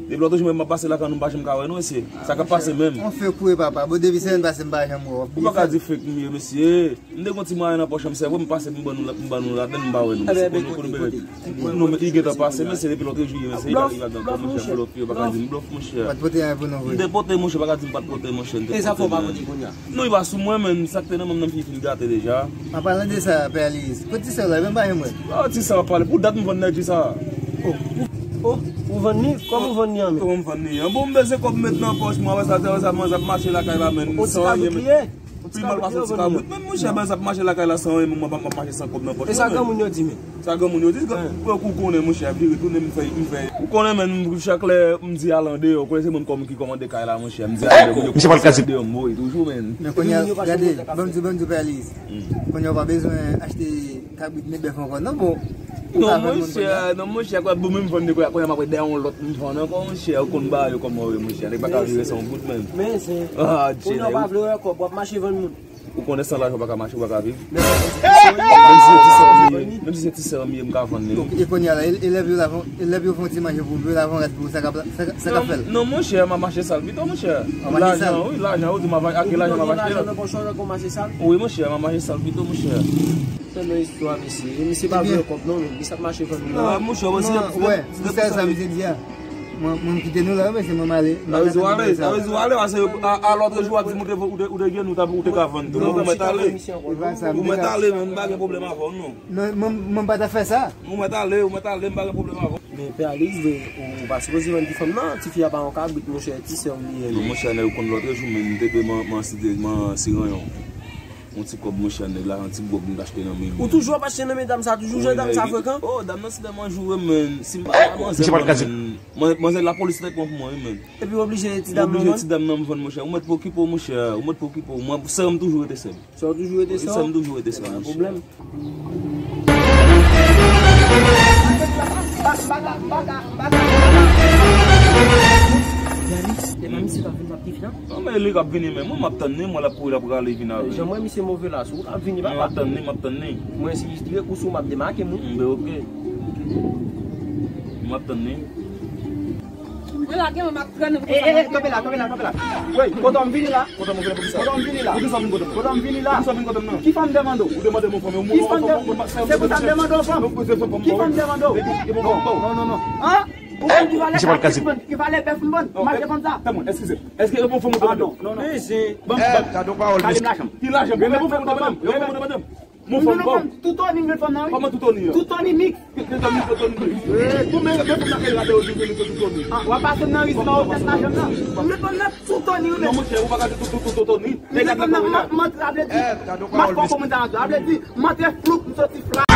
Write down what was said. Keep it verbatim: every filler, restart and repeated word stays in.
Depi lòt jou menm m ap pase lakay nou, m pa janm ka wè nou, mesye. Sa k ap pase menm? On fake ou ye, papa. Bon, depi semèn pase, m pa janm wè w. Ou pa ka di fake m ye, mesye. M te gon ti mwayen nan pòch mwen, se vre, m pase m ban nou, m ban nou ladann, m pa wè nou, mesye. Kote, kote, kote. Non, men li gentan pase, mesye, depi lòt jou, mesye, li pa, li pa gen ankò, monchè, blòf, yo pa ka di m blòf, monchè. Pa t pote anyen pou nou vre. M te pote, monchè, pa ka di m pa t pote, monchè, m te pote, men. E sa fè w pa pote kounye a? Non, li pa sou mwen, men sa k te nan men m nan, m fin gate deja. An palan de sa, Pè Aliris, kote ti sè w la, menm pa janm wè. Ah, ti sè w ap pale, pou dat m vann nèg ti sa. Oh, oh, ou vann li? Kòman ou vann li an, men? Kòman m vann li an? Bon, m bezwen kòb m met nan pòch mwen, apre sa, apre sa, mwen ap mache lakay la, men, san anyen, men. Pi mal pase yon ti kabrit. Men monchè, baz ap mache lakay la san anyen, mwen m ap mache san kòb nan pòch mwen. E sa granmoun yo di, men? Sa granmoun yo di, pou ou konnen, monchè, vire tounen, m fè, m fè. Ou konnen, men, chak lè m di al andeyò, ou konnen se mwen kòm ki kòmande kay la, monchè, m di al andeyò, monchè, pa l ka di deyò, m voye toujou, men. Men kounye a, gade, ban m di, ban m di, Pè Aliris. Kounye a, ou pa bezwen achte kabrit ni bèf ankò, non, bon. Non, monchè, non, monchè, kwè, bon, menm vann li, kwè, kounye a, m ap wè dèyè yon lòt, m vann ankò, monchè, ou konn bagay yo kòman yo ye, monchè, nèg pa ka viv san yon goud, men. Men, se, ah, kounye a, ou pa vle wè kòb, w ap mache vann moun. Ou konnen san lajan ou pa ka mache, ou pa ka viv. Menm si se ti sè m ye, menm si se ti sè m ye, m ka vann li. Donk, e kounye a la, e, elèv yo la, elèv yo fè yon ti manje pou yo, la fè yon rès pou yo, sa k ap, sa k ap, sa k ap fè l? Non, monchè, m ap mache sal pito, monchè. Lajan, wi, lajan, ou di m ap, ak lajan m ap achte. Wi, monchè, m ap mache sal pito, monchè. Tèlman istwa, mesye. E misye pa vle kòb, non, men misye ap mache vann li. Ah, monchè, wè, se wè, se sa misye di a. Mwen, mwen kite nou la, mesye, mwen ale. Sa vle di w ale, sa vle di w ale, paske a, a lòt jou w ap di m ou te, ou te, ou te gen, ou t ap, ou te ka vann tou. Non, ou mèt ale. Ou mèt ale, men m pa gen pwoblèm avè w, non. Non, mwen, mwen pa ta fè sa. Ou mèt ale, ou mèt ale, m pa gen pwoblèm avè w. Men Pè Aliris, vre, ou pa sipoze vann ti fanm nan, tifi a pa yon kabrit, monchè, ti sè w li ye. Non, monchè, nèg ou konn lòt jou, men m te dwe man, man, man siranyon. Yon ti kòb, monchè, nèg la, yon ti gwòg m t achte nan men li. Ou toujou ap achte nan men dam sa, toujou jan dam sa frekan? Oh, dam nan se dam an joure, men. Si m pa manzè, men, manzè la polis tèt mwen pou mwen, wi, men. Epi w oblije ti dam nan vann? Oblije ti dam nan m vann, monchè. Ou mèt pou okipe w, monchè. Ou mèt pou okipe w. Mwen, sè m toujou rete sè m. Sè w toujou rete sè w? Sè m toujou rete sè m, monchè. Pa gen pwoblèm. Yanis, e pa misye k ap vin, k ap kite la? Non, men li k ap vini, men mwen, m ap tann li, mwen, l ap kouri, l ap rale vin avè l. Jan m wè misye move la, sou wout l ap vini, papa. M ap tann li, m ap tann li. Mwen, si dirèk ou sou, m ap demake, moun. M, ok. M ap tann li. Mwen lage mwen, m ap tann ou. Eh, eh, eh, kanpe la, kanpe la, kanpe la. Wi, kote w m vini la? Kote w m vini la? Kote w m vini la? Poukisa w vin kote m nan? Kote w m vini la? Poukisa w vin kote m nan? Ki fanm demande w? Ou demande m yon fanm, yon moun, se pou sa m demande w fanm. Ki fanm demande w? Non, non, non. An? Ou konn ki valè kabrit m vann, ki valè bèf m vann, m achte fanm sa. Tande mwen, eskize m. Èske e bon fanm ou te mande? Non, non, non. Ban m, gade yon pawòl, mesye. Ki lajan? E bon fanm ou te mande m? E bon fanm ou te mande m? Mon fanm bon. Tout Tony, men fanm nan, wi. Kòman tout Tony an? Tout Tony mix. Tout Tony, tout Tony mix. Bon, men, men fanm nan kay la te yo di ke li tout Tony. Ah, w ap pase m nan rizman ou tèt lajan nan. Men fanm nan tout Tony, wi. Non, monchè, ou pa ka di tout, tout, tout Tony. Men fanm nan, m antre, a vle di, m ap fè yon kòmantè antre, a vle di, m antre floup, m soti fla.